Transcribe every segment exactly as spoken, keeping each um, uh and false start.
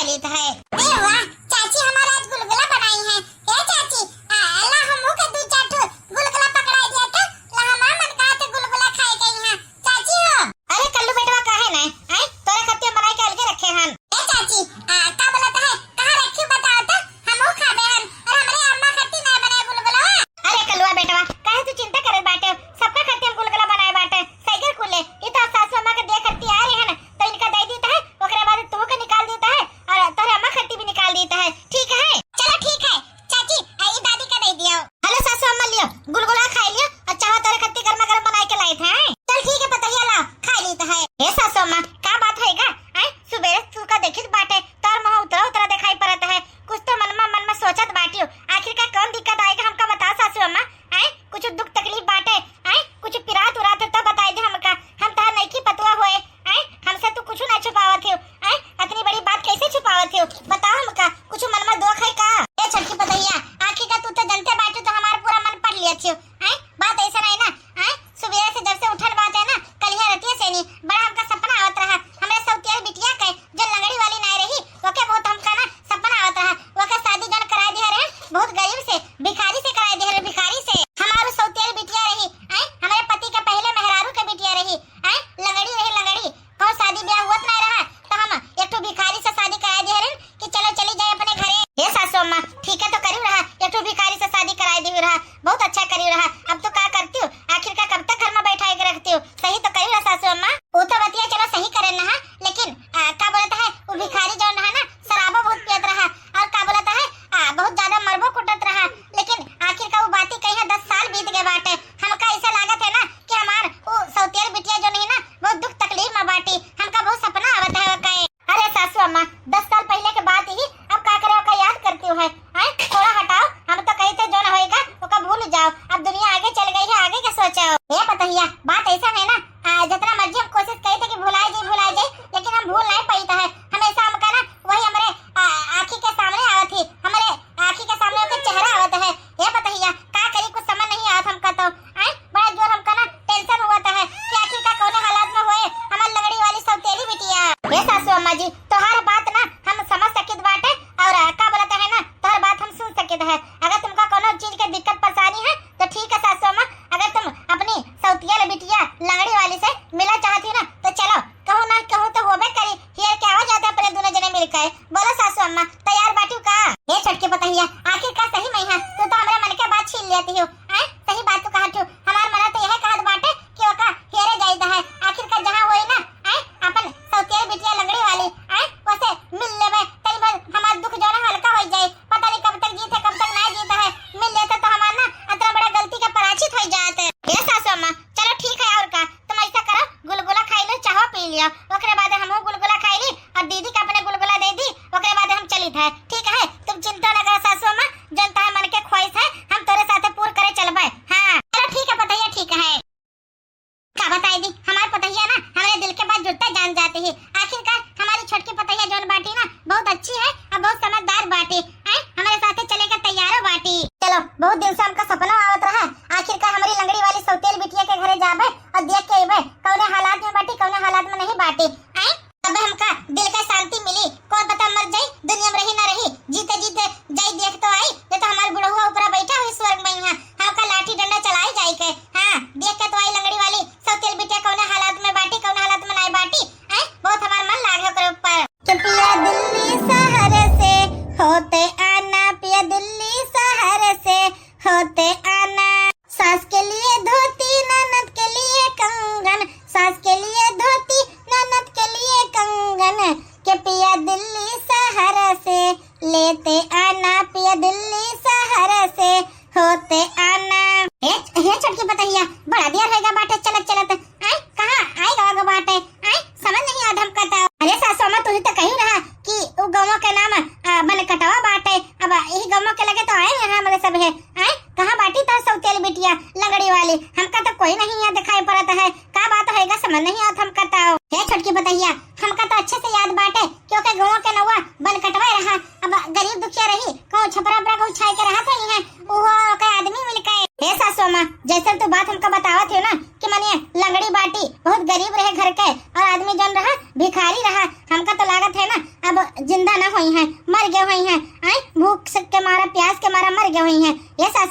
लेत है। ए वाह, चाची हमार आज गुलगुला बनाई है। ए चाची, आ, ला हमहू के दू चार ठो गुलगुला पकड़ाई दिया तो, ला हमार मन कहा थे गुलगुला खाए के यहाँ। चाची हो। अरे कल्लू बेटवा काहे ना, आय, तोरे खतिया बनाई के अलगे रखे हन। ए चाची, आ, का बोलत है, कहाँ रखी बताओ तो, हमहू खाबे हन, और हमरे अम्मा खती ना बनाए गुलगुला। अरे कलुआ बेटवा, काहे तू चिंता करत बाटे, सबका खती हम गुलगुला बनाए बाटे, सही कर कुले, ई तो सासू अम्मा के देख खती आ रही है ना, तो इनका दे दीत है, ओकरे बाद तू के निकाल दीत है, और तोरे अम्मा खती भी निकाल दीत है, ठीक है? चलो ठीक है, चाची, आ, ई दादी का दे दियो। हेलो सासू अम्मा, लियो, गुलगुला खाई लियो, और चाहो तोरे खती गर्मा गर्म बनाए के लाए थे। चल ठीक है पतोहिया, ला, खाई लीत है। ए सासू अम्मा, का बात होएगा? आय, सुबेरे तू का देखित बाटे, तोर मुँह उतरा उतरा दिखाई पड़त है, कुछ तो मन में, मन में सोचत बाटियो, आखिर का कौन दिक्कत आएगा हमका बताओ सासू अम्मा, आय, कुछ दुख तकलीफ बाटे, आय, कुछ पिरात उरात है तो बताई दे हमका, हम तोहार नइकी पतोहिया होए, आय, हमसे तू कुछ ना छुपावत हो, आय, इतनी बड़ी बात कैसे छुपावत हो, बताओ हमका, कुछ मन में दुख है का? ए छोटकी पतोहिया, आखिर का तू तो जनते बाटे तो हमार पूरा मन पढ़ लिया थियो, आय, बात ऐसा नहीं ना, आय, सुबह से जब से उठल बात है ना, कलिया रतिया से नहीं, बड़ा हमका सपना आवत रहा, हमरे सौतिया बिटिया के, जो लंगड़ी वाली नाय रही, ओके बहुत हमका ना सपना आवत रहा, ओके शादी जौन कराए दिया रहे, बहुत गरीब से, भिखारी से कराए दिया रहे, भिखारी से। हमारू सौतिया बिटिया रही, आय, हमारे पति के पहले मेहरारू के बिटिया रही, आय, लंगड़ी रही, लंगड़ी, कहूँ शादी ब्याह हुअत नहीं रहा, तो हम एक ठो भिखारी से शादी कराए दिया रहे कि चलो चली जाए अपने घरे। हे सासू अम्मा, ठीक है तो करी रहा, एक ठो भिखारी से शादी कराए दी रहा, बहुत अच्छा करी रहा। अब तो का करती हो, आखिर का कब तक घर में बैठाए के रखती हो? सही तो करी रहा सासू अम्मा। वो तो बतिया चलो सही करे ना, लेकिन आ, का बोलत है, वो भिखारी जौन रहा ना, शराबो बहुत पियत रहा, और का बोलत है, आ, बहुत ज्यादा मरबो कुटत रहा, लेकिन आखिर का वो बाती कही है, दस साल बीत गए बाटे। हमका ऐसा लागत है ना कि हमार वो सौतिया बिटिया जो नहीं ना, बहुत दुख तकलीफ में बाटी। हमका बहुत सपना आवत है ओके। अरे सासू अम्मा, दस साल पहले के बात ही, अब का करे ओका याद करती हो है? आय, थोड़ा हटाओ, हम तो कही थे जो न होएगा ओका भूल जाओ, अब दुनिया आगे चल गई है, आगे का सोचो। ए पतोहिया, बात ऐसा है ना, आ, जितना मर्जी हम कोशिश करी थे कि भुलाए जाए, भुलाए जाए, लेकिन हम भूल नहीं पाई है। हमेशा हमका ना वही हमरे, आ, आँखी के सामने आवत ही, हमरे आँखी के सामने ओकर चेहरा आवत है। ए पतोहिया, का करी, कुछ समझ नहीं आवत हमका तो। आय, बड़ा जोर हमका ना tension हुआ था है कि आखिर का कौने हालात में होए हमार लंगड़ी वाली सौतेली बिटिया। ए सासू अम्मा जी, तोहार बात ना हम समझ सकित बाटे और का बोलत है ना, तोहार बात हम सुन सकित है। अगर तुमका कौनो चीज के दिक्कत परेशानी है तो ठीक है सासू अम्मा, अगर तुम अपनी सौतिया बिटिया लंगड़ी वाली से मिला चाहती ना तो चलो, कहूँ ना कहूँ तो होबे करी, हेर के आवा जाते अपने दोनों जने मिलकर। बोलो सासू अम्मा, तैयार बाटू का? हे छोटकी पतोहिया, आखिर का सही में है, तू तो हमरे मन के बात छीन लेती हो। आय, सही बात तू कहत हो, हमार मन तो यह कहत बाटे कि ओका हेरे जाइत है, आखिर का जहाँ होई ना, आय, अपन सौतिया बिटिया लंगड़ी वाली, आय, ओसे मिल लेबे, तनी भर हमार दुख जो ना हल्का हो जाए। पता नहीं कब तक जीते, कब तक ना जीते है, मिल लेते तो हमार ना इतना बड़ा गलती का प्रायश्चित हो जाते। हे सासू अम्मा, चलो ठीक है, और का, तुम ऐसा करो, गुलगुला खाई लो, चाहो पी लियो, ओकरे बाद हमहू गुलगुला खाई ली और दीदी का अपने गुलगुला दे दी, ओकरे बाद हम चली थे, ठीक है? तुम चिंता न करो सासू अम्मा, जौन तोहरे मन के ख्वाहिश है, हम तोरे साथे पूर करे चलबे। हाँ, चलो ठीक है पतोहिया, ठीक है। का बताई दी, हमार पतोहिया ना हमरे दिल के बात जुड़ता जान जाते ही। आखिरकार हमारी छोटकी पतोहिया जौन बाटी ना बहुत अच्छी है और बहुत समझदार बाटी, आय, हमरे साथे चले के तैयारो बाटी। चलो, बहुत दिन से हमका सपना आवत रहा, आखिरकार हमारी लंगड़ी वाली सौतेल बिटिया के घरे जाबे और देख के अइबे कौने हालात में बाटी, कौने हालात में नहीं बाटी। आय, तबे हमका दिल का शांति मिली। कौन पता मर जाई, दुनिया में रही ना रही, जीते जीते जाई देख तो आई, ये तो हमार बुढ़वा ऊपर बैठा हुई स्वर्ग में यहाँ, हमका लाठी डंडा चलाई जाई के। हाँ, देख के तो आई लंगड़ी वाली सौतेल बिटिया कौने हालात में बाटी, कौने हालात में नहीं बाटी। आय, बहुत हमार मन लागे ओकरे ऊपर। के पिया दिल्ली शहर से होते आना, पिया दिल्ली शहर से होते आना। सास के लिए धोती, ननद के लिए कंगन, सास के लिए धोती, ननद के लिए कंगन। के पिया दिल्ली शहर से लेते आना, पिया दिल्ली शहर से होते आना। हे, हे छोटकी पतोहिया, बड़ा देर होएगा बाटे चलत चलत। आय, कहाँ आए गवा गो बाटे? आय, समझ नहीं आवत हमका तो। अरे सासू अम्मा, तू ही तो कही रहा कि उ गौवा के नाम, आ, बनकटवा बाटे। अब यही गौवा के लगे तो आए हैं हमरे सब है। आय, कहाँ बाटी तोर सौतेल बिटिया लंगड़ी वाली? हमका तो कोई नहीं यहाँ दिखाई पड़त है। का बात होएगा, समझ नहीं आवत हमका तो। हे छोटकी पतोहिया, हमका तो अच्छे से याद बाटे कि ओके गौवा के नौवा बनकटवा रहा। अब गरीब दुखिया रही, कहूँ छपरा उपरा कहूँ छाई के रहत रही है, उहो ओकर आदमी मिल के। हे सासू अम्मा, जैसे तू बात हमका बतावत हो ना कि मने लंगड़ी बाटी बहुत गरीब रहे घर के और आदमी जौन रहा भिखारी रहा, हमका तो लागत है ना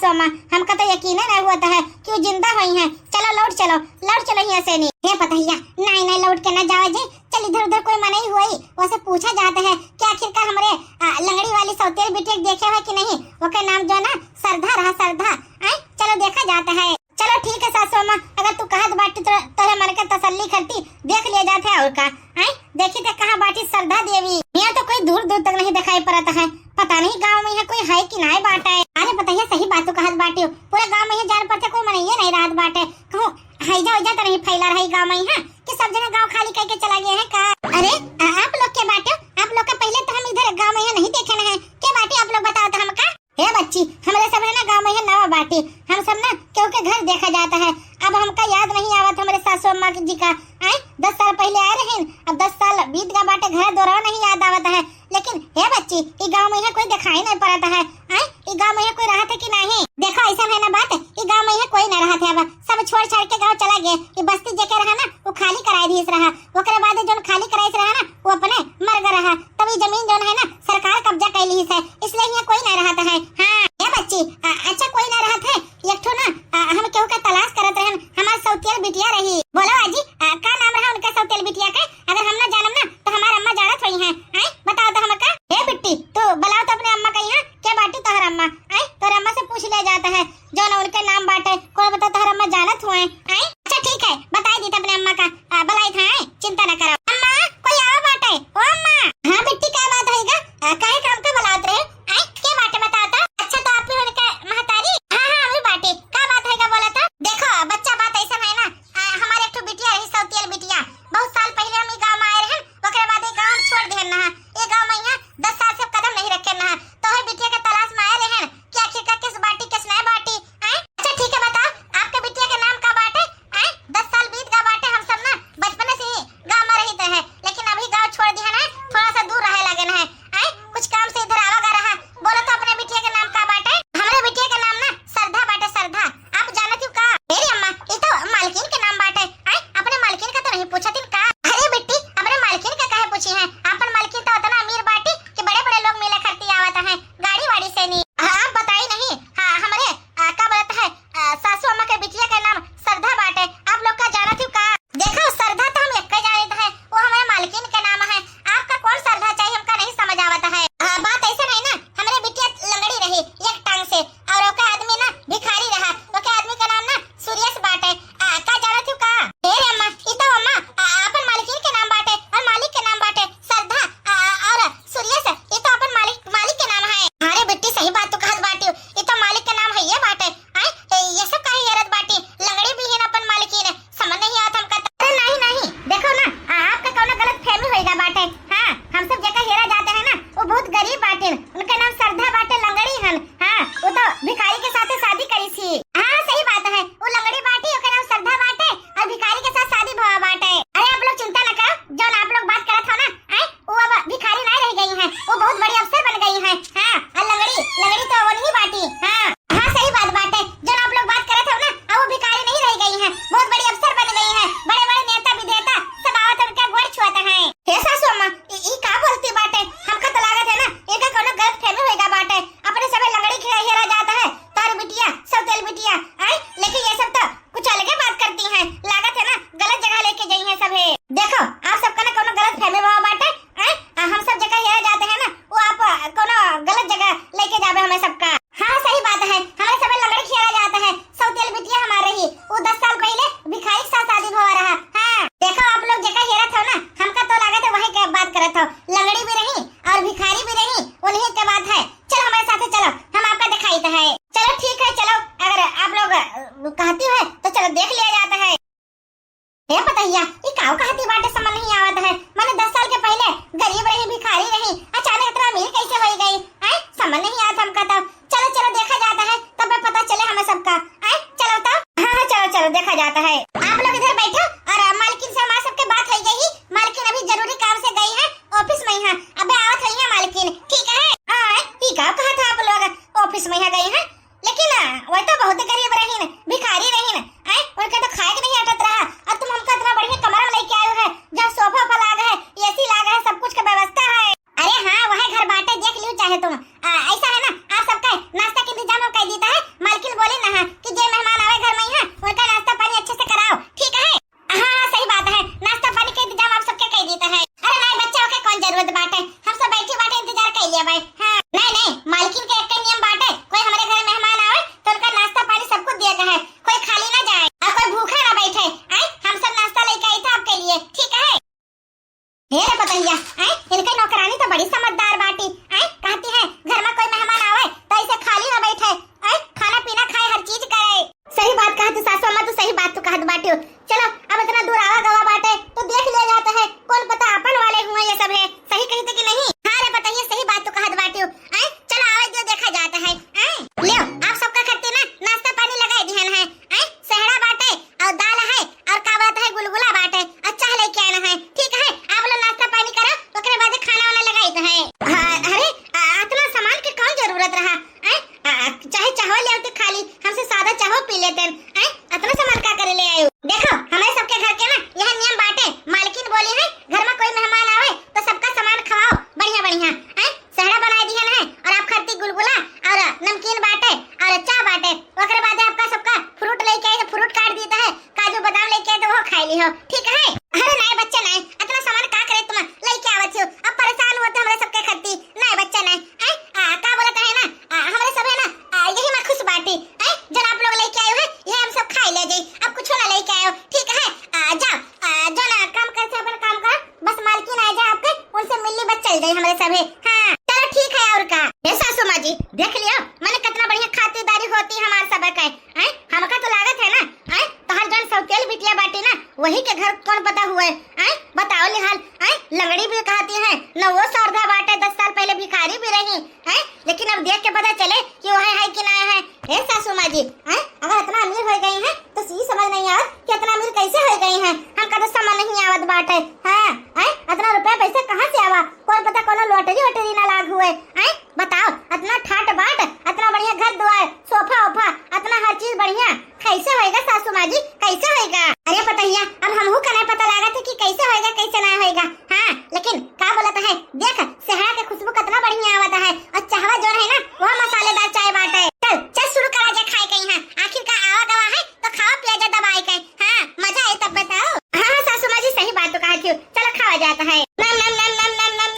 अम्मा, हमका तो यकीन नहीं हुआ था है कि वो जिंदा हुई हैं। चलो लौट चलो, लौट चलो यहाँ से नहीं। हे पतहिया, नहीं नहीं, लौट के ना जावा जी। चल इधर उधर कोई मनई हुई, वसे पूछा जाता है कि आखिरकार हमरे, आ, लंगड़ी वाली सौतेल बिटिया के देखे है कि नहीं। ओके नाम जो ना सरधा रहा, सरधा। आए, चलो देखा जाता है। चलो ठीक है सासू अम्मा, अगर तू कहत बाटी तो तोरे मन के तसल्ली करती, देख लिया जात है और का। आए, देखी ते कहाँ बाटी सरधा देवी। यहाँ तो कोई दूर दूर तक नहीं दिखाई पड़त है। पता नहीं गाँव में यहाँ कोई है कि नाय बाटे। अरे पतहिया, सही बात तू कहत बाटी हो, पूरा गाँव में यहाँ जान पड़ते कोई मनइये नहीं रहत बाटे। कहूँ हैजा वैजा तो नहीं फैला रही गाँव में यहाँ कि सब जने गाँव खाली करके चला गया है का? अरे आ, आप लोग के बाटे, आप लोग के पहले तो हम इधर गाँव में यहाँ नहीं देखे न है। के बाटे आप लोग बताओ तो हमका। हे बच्ची, हमरे सब है ना गाँव में है नवा बाटी, हम सब ना केहू के घर देखा जाता है। अब हमका याद नहीं आवत हमरे सासू अम्मा जी का। आए, दस साल पहले आए रहिन, अब दस साल बीत गा बाटे, घर द्वारा नहीं याद आवत है। लेकिन हे बच्ची, ई गाँव में यहाँ कोई दिखाई नहीं पड़त है। आए, ई गाँव में यहाँ कोई रहत है कि नहीं? देखो, ऐसा है ना बात, ई गाँव में यहाँ कोई ना रहत है। अब सब छोड़ छाड़ के गाँव चला गए। ई बस्ती जेके रहा ना, वो खाली कराई दिस रहा। ओकरे बाद जौन खाली कराई रहा ना, वो अपने मर गए रहा। तब ई जमीन जौन है ना, सरकार कब्जा कर ली है, इसलिए यहाँ कोई ना रहत है। हाँ, हे बच्ची, आ, अच्छा कोई ना रहत है, एक ठो ना, आ, हम केहू का तलाश करत रहन, हमार सौतियल बिटिया रही। बोलो आजी, आ, का नाम रहा उनका सौतियल बिटिया के? अगर हम ना जानम ना, तो हमार अम्मा जानत होई हैं। आए, बताओ तो हमका। हे बिट्टी, तू बुलाओ तो अपने अम्मा का यहाँ, के बाटी तोहर अम्मा? आए, तोहर अम्मा से पूछ ले जाता है, जौन उनके नाम बाटे, कौन बता तोहर अम्मा जानत हुए। आए, अच्छा ठीक है, बताई दी तो अपने अम्मा का, आ, बुलाई था, आए, चिंता न करो। अम्मा, कोई आवा बाटे? ओ अम्मा। हाँ बिट्टी, का बात है गा? आ, काहे काम का बुलावत रहे? आए, के बाटे बताओ तो? अच्छा तो आप ही उनके महतारी? हाँ, हाँ, हम ही बाटी। का बात है गा बोला तो? देखो, बच्चा बात ऐसा है ना, आ, हमारे एक ठो बिटिया रही, सौतियल बिटिया। बहुत साल पहले हम ई गाँव में आए रहन, ओकरे बाद ई गाँव हम छोड़ देहन नहा। ई गाँव में यहाँ दस साल से कदम नहीं रखे नहा। तो है बिटिया के तलाश में आए रहन कि आखिर का किस बाटी, किस नए बाटी। आए? अच्छा ठीक है, बताओ, आपके बिटिया के नाम का बाटे? आए? दस साल बीत गा बाटे, हम सब ना बचपने से ही गाँव में रहित है, लेकिन अभी गाँव छोड़ दिया ना, थोड़ा सा दूर रहे लगे ना है। आए? कुछ काम से इधर आवा गा रहा। बोलो तो अपने बिटिया के नाम का बाटे? हमरे बिटिया के नाम ना सरधा बाटे, सरधा। आप जानत हो का? अरे अम्मा, ई तो मालकिन के नाम बाटे। आए, अपने मालकिन का तो नहीं पूछतिन का? अरे बिट्टी, अपने मालकिन का काहे पूछी है? अपन मालकिन तो इतना अमीर बाटी कि बड़े-बड़े लोग मिले खरती आवत हैं, गाड़ी वाड़ी से नहीं। हाँ, आप बताई नहीं। हाँ, हमरे, आ, का बोलत है, आ, सासू अम्मा के बिटिया के नाम सरधा बाटे। आप लोग का जानत हो का? देखो, सरधा तो हम एक जानत है, वो हमारे मालकिन के नाम है। आपका कौन सरधा चाहिए, हमका नहीं समझ आवत है। आ, बात ऐसा नहीं ना, हमरे बिटिया लंगड़ी रही एक टांग से, और ओके आदमी ना भिखारी रहा, ओके आदमी का नाम ना सुरेश बाटे। आ, का जानत हो का? ए रे अम्मा, ई तो अम्मा, आ, अपन मालकिन के नाम बाटे और मालिक के नाम बाटे सरधा, आ, और सुरेश, ई तो अपन मालिक, मालिक के नाम है। अरे बिट्टी, सही बात तू कहत बाटी, ई तो मालिक के नाम है ये बाटे। आय, ए, ये सब काहे हेरत बाटी? लंगड़ी भी है ना अपन मालिकिन, समझ नहीं आवत हमका तो। अरे नहीं, नहीं, देखो ना, आ, आपका कौनो गलत फहमी होइगा बाटे। हाँ, हम सब जेका हेरा जाते हैं ना, वो बहुत गरीब बाटिन, उनका नाम सरधा बाटे, लंगड़ी हन। हाँ, वो तो भिखारी के साथे शादी करी थी। हाँ, सही बात है, वो लंगड़ी बाटी, ओकर नाम सरधा बाटे और भिखारी के साथ शादी भवा बाटे। अरे आप लोग चिंता न करो, जौन आप लोग बात करत हो ना, आए, वो अब भिखारी नहीं रह गई हैं, वो बहुत बड़ी अफसर बन गई हैं। हाँ, और लंगड़ी, लंगड़ी तो वो नहीं बाटी। हाँ, हाँ, सही बात बाटे, जौन आप लोग बात करत हो ना, अब वो भिखारी नहीं रह गई हैं, बहुत बड़ी अफसर बन गई हैं, बड़े-बड़े नेता विधेता सब आवत उनके गोड़ छुअत हैं। हे सासू अम्मा, ई, ई का बोलती बाटे? हमका तो लागत है ना, इनका कौनो गलत फहमी होइगा बाटे, अपने सबे लंगड़ी के हेरा जाता है, तार बिटिया, सौतेल बिटिया, आए, लेकिन ये सब तो कुछ अलगे बात करती हैं, लागत है ना, गलत जगह लेके गई हैं सभे। देखो, आप सबका ना कौनो गलत फहमी भवा बाटे, हैं? आ, हम सब जगह हेरा जाते हैं ना, वो आप, आ, कौनो गलत जगह लेके जावे हमें सबका। हाँ, हाँ, सही बात है, हमारे सब लंगड़ी हेरा जाता है, सौतेल बिटिया हमारे रही, वो दस साल पहले भिखारी के साथ शादी भवा रहा। हाँ, देखो, आप लोग जगह हेरत हो ना, हमका तो लागत है वही के बात करत हो, लंगड़ी भी रही और भिखारी भी रही, उन्हीं के बात है। चलो हमारे साथ चलो, हम आपका दिखाई तो है। चलो ठीक है, चलो, अगर आप लोग, अ, कहती है तो चलो देख लिया जाता है। हे पतहिया, ई काऊ कहती बाटे, समझ नहीं आवत है। माने दस साल के पहले गरीब रही, भिखारी रही, अचानक इतना अमीर कैसे हो गई? हैं? समझ नहीं आवत हमका तब। चलो, चलो, देखा जाता है, तब पता चले हमें सबका। हैं? चलो तब। हाँ, हाँ, चलो, चलो, देखा जाता है। आप लोग इधर बैठो और मालकिन से हमारे सबके बात हो गई। मालकिन अभी जरूरी काम से गई है, ऑफिस में ही है, अबे आवत होई है मालकिन, ठीक है? हाँ, ई काऊ कहत है आप लोग, ऑफिस में ही गई है? लेकिन, आ, वह तो बहुत गरीब रहीन, भिखारी रहीन, आय, उनके तो खाए के नहीं अटत रहा, और तुम हमका इतना बढ़िया कमरा में लेके आए हो है, जहाँ सोफा ओफा लाग है, एसी लाग है, सब कुछ के व्यवस्था है। अरे हाँ, वह घर बाटे, देख लियो चाहे तुम। आ, ऐसा है ना, है। हाँ, अरे, आ, अतना सामान के कौन जरूरत रहा? आय, आ, आ, चाहे चाहो ले आते खाली, हमसे सादा चाहो पी लेते हैं। आय, अतना सामान का करे ले आयो? देखो, हमरे सबके घर के ना यह नियम बाटे, मालकिन बोली है, घर में कोई मेहमान आवे तो सबका सामान खवाओ, बढ़िया बढ़िया। आय, सहड़ा बनाए दिहन है और आप खरती गुलगुला और नमकीन बाटे और चाह बाटे, ओकरे बाद आपका सबका फ्रूट लेके आए तो फ्रूट काट देता है, काजू बादाम लेके आए तो वो खाई ली हो, ठीक है? अरे नाय बच्चा नाय, अतना सामान का करे तुम लेके आवत हो? अब परेशान हुआ तो हमरे सबके खरती। नाय बच्चा नाय, आय, आ, का बोलत है ना, आ, हमरे सब है ना, आ, यही में खुश बाटी, आय, जन आप लोग लेके आए हो है, ये हम सब खाई ले जाई, अब कुछ ना लेके आयो, ठीक है? आ, जाओ, आ, जो ना काम कर से अपन काम कर, बस मालकिन आ जाए आपके, उनसे मिलनी बस चल जाए हमरे सब है। हाँ, चलो ठीक है और का। हे सासू माँ जी, देख लियो, मैंने कितना बढ़िया खातिरदारी होती हमार सब के, हैं? हमका तो लागत है ना, हैं? तोहर जौन सौतेल बिटिया बाटी ना, वही के घर कौन पता हुए, हैं? बताओ निहाल, हैं? लंगड़ी भी कहती है, न वो शारदा बाटे, दस साल पहले भिखारी भी रही, हैं? लेकिन अब देख के पता चले कि वह है कि ना है। हे सासू माँ जी, हैं? अगर इतना अमीर हो गई हैं, तो ये समझ नहीं आवत कि इतना अमीर कैसे हो गई हैं। हमका तो समझ नहीं आवत बाटे, हाँ? हैं? इतना रुपया पैसा कहाँ से आवा? कौन पता कोनो लॉटरी वॉटरी ना लाग हुए, हैं? बताओ, इतना ठाट बाट, इतना बढ़िया घर द्वार, सोफा ओफा, इतना हर चीज बढ़िया, कैसे होएगा सासू माँ जी, कैसे होएगा? अरे पतैया, अब हमहू का नहीं पता लागत है कि कैसे होएगा, कैसे ना होएगा। हाँ, लेकिन का बोलत है, देख, सेहड़ा के खुशबू कितना बढ़िया आवत है, और चाहवा जो है ना, वह मसालेदार चाय बाटे। चल, चल शुरू करा जाए खाए के यहाँ, आखिर का आवा गवा है, तो खावा पिया जा दबाए के। हाँ, मजा आए तब बताओ। हाँ, हाँ, सासू माँ जी, सही बात तो कहा थी। चलो, खावा जाता है। नम, नम, नम, नम, नम, नम,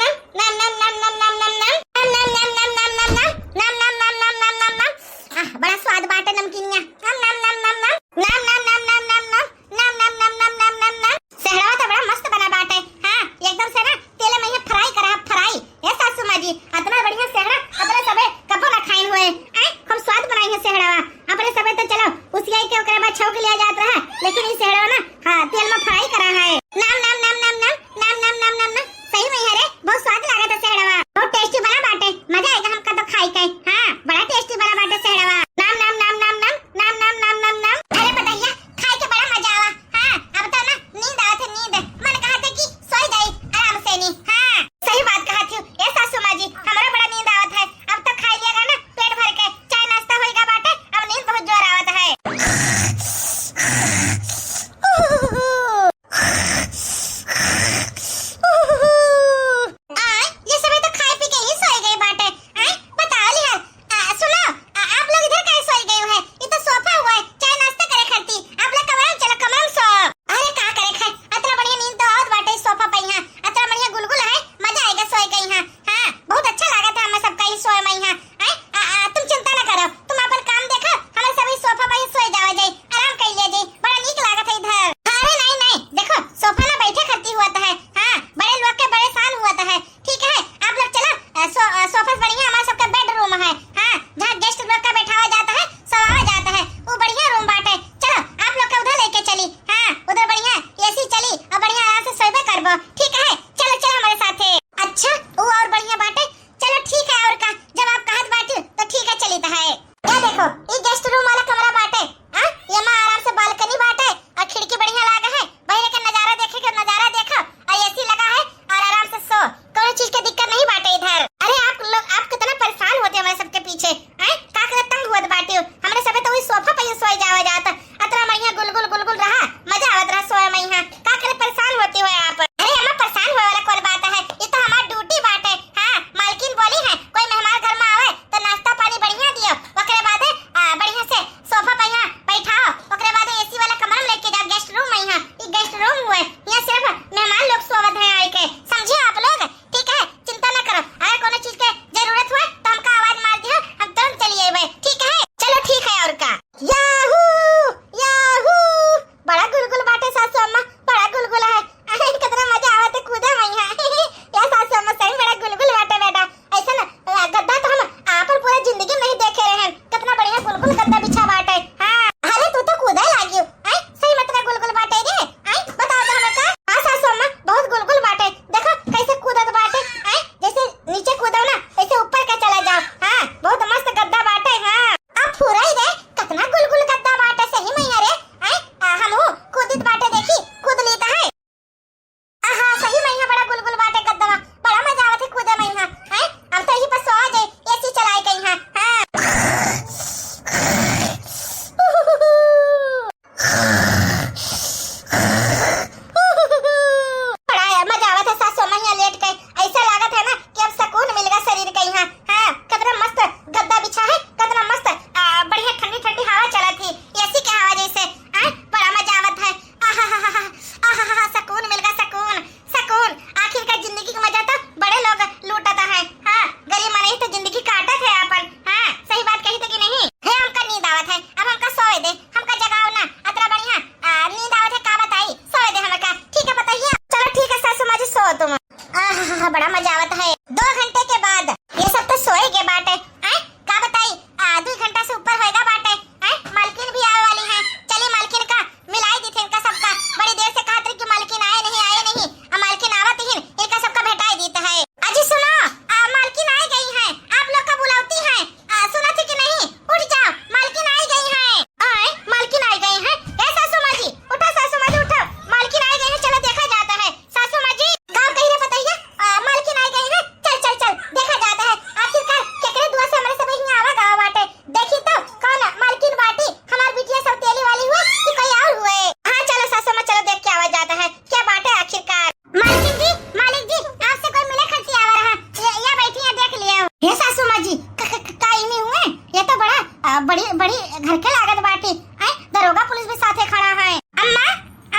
बड़ी, बड़ी घर के लागत बाटी। आय, दरोगा पुलिस भी साथे खड़ा है। अम्मा,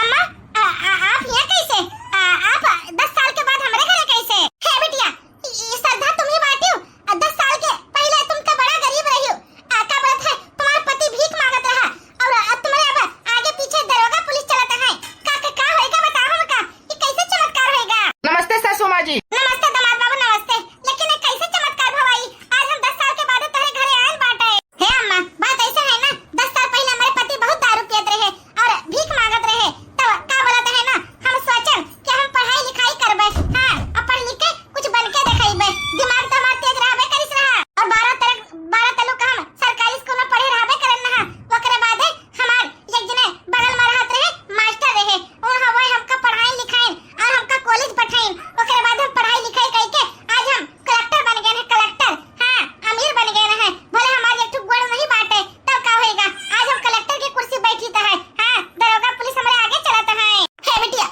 अम्मा, आ, आ, आप यहाँ कैसे? आ, आप दस साल के बाद हमरे घरे कैसे? हे बिटिया, ई, ई श्रद्धा तुम ही बाटियो। आ, दस साल के पहिले तुम तो बड़ा गरीब रहियो। आ, का बोलत है, तुम्हार पति भीख मांगत रहा और अब तुम्हारे अब आगे पीछे दरोगा पुलिस चलत है। का, का, का होएगा बताओ हमका? ई कैसे चमत्कार होएगा? नमस्ते सासू माँ जी। नमस्ते दामाद बाबू, नमस्ते। लेकिन ई कैसे चमत्कार भवाई? आज हम दस साल के बाद तोहरे घरे आयल बाटे। हे अम्मा, बात ऐसा है ना, दस साल पहिले हमारे पति बहुत दारू पियत रहे और भीख मांगत रहे, तो का बोलत है ना, हम सोचन कि हम पढ़ाई लिखाई करबे, हाँ, और पढ़ लिख के कुछ बन के देखाइबे। दिमाग तो हमार तेज रहबे करिस रहा, और बारह तरह, बारह तलुक हम सरकारी स्कूल में पढ़े रहबे करन रहा। ओकरे बादे हमार एक जने बगल में रहत रहे, मास्टर रहे, उन हवे हमका पढ़ाई लिखाइन और हमका कॉलेज पठाइन। ओकरे बाद हम पढ़ाई लिखाई कइके आज हम कलेक्टर बन गए हैं, कलेक्टर। हाँ, अमीर बन गए हैं। भले हमार एक ठो गोड़ नहीं बाटे, तब का होएगा? आज हम कलेक्टर की कुर्सी बैठी तो है। हाँ, दरोगा पुलिस हमारे आगे चलत है। हे बिटिया,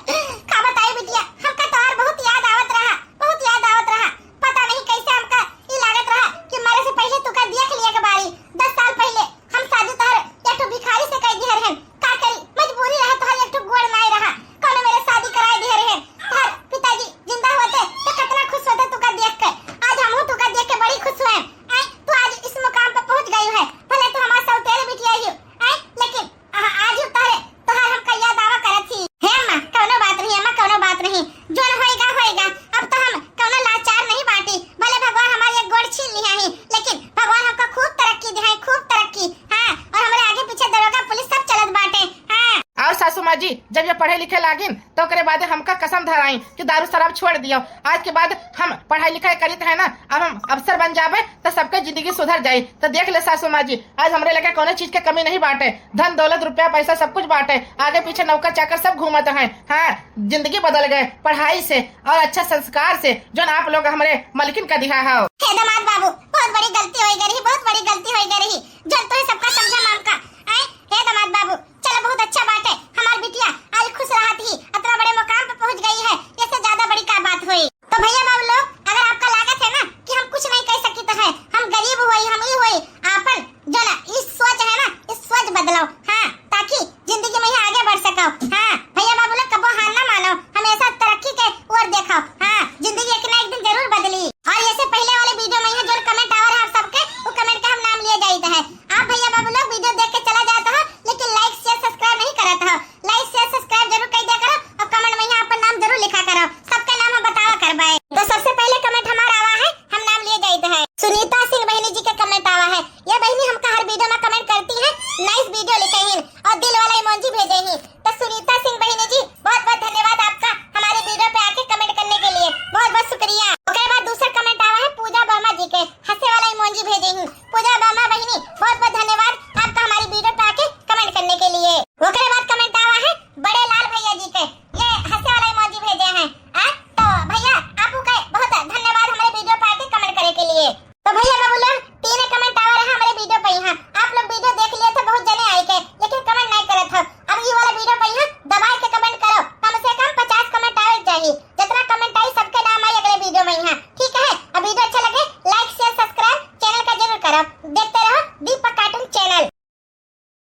का बताई बिटिया, हमका तोहार बहुत याद आवत रहा, बहुत याद आवत रहा। पता नहीं कैसे हमका ई लागत रहा कि मरे से पहिले तुका देख लिया के बारी। दस साल पहिले हम शादी तोहर एक ठो भिखारी से कई दिहर हन। का करी, मजबूरी रहा, तोहर एक ठो गोड़ नाई रहा, कौनो मेरे शादी कराए दिहर हन। तोहर पिताजी जिंदा होते तो कितना खुश होते तुका देख के। आज हमहू तुका देख के बड़ी खुश हुए। आय, तू आज इस मुकाम पर पहुंच गई है, भले तू हमार सौतेल बिटिया ही, आय, लेकिन आ, आज तोहरे, तोहर हमका याद आवा करत ही। हे अम्मा, कौनो बात नहीं अम्मा, कौनो बात नहीं, जोन होएगा होएगा। अब तो हम कौनो लाचार नहीं बाटी, भले भगवान हमार एक गोड़ छीन लिहा ही, लेकिन भगवान हमका खूब तरक्की दिहा है, खूब तरक्की। हाँ, और हमारे आगे पीछे दरोगा पुलिस सब चलत बाटे। हाँ। और सासू माँ जी, जब ये पढ़े लिखे लागिन तो ओकरे बाद हमका कसम धराई कि दारू शराब छोड़ दियो। आज के बाद हम पढ़ाई लिखाई करित है ना, अब हम अफसर बन जाबे तो सबके जिंदगी सुधर जाई। तो देख ले सासू माँ जी, आज हमरे लगे कौनो चीज के कमी नहीं बाटे, धन दौलत रुपया पैसा सब कुछ बाटे, आगे पीछे नौकर चाकर सब घूमत हैं। हाँ, जिंदगी बदल गए पढ़ाई से और अच्छा संस्कार से, जोन आप लोग हमरे मलकिन का दिहा हो। हे दामाद बाबू, बहुत बड़ी गलती होई गई रही, बहुत बड़ी गलती होई गई रही, जोन तोहे सबका समझा माम का। आय, हे दामाद बाबू, चलो बहुत अच्छा बात है, हमार बिटिया आज खुश रहत ही, इतना बड़े मुकाम पे पहुंच गई है, इससे ज्यादा बड़ी का बात होई। तो भैया बाबू लोग,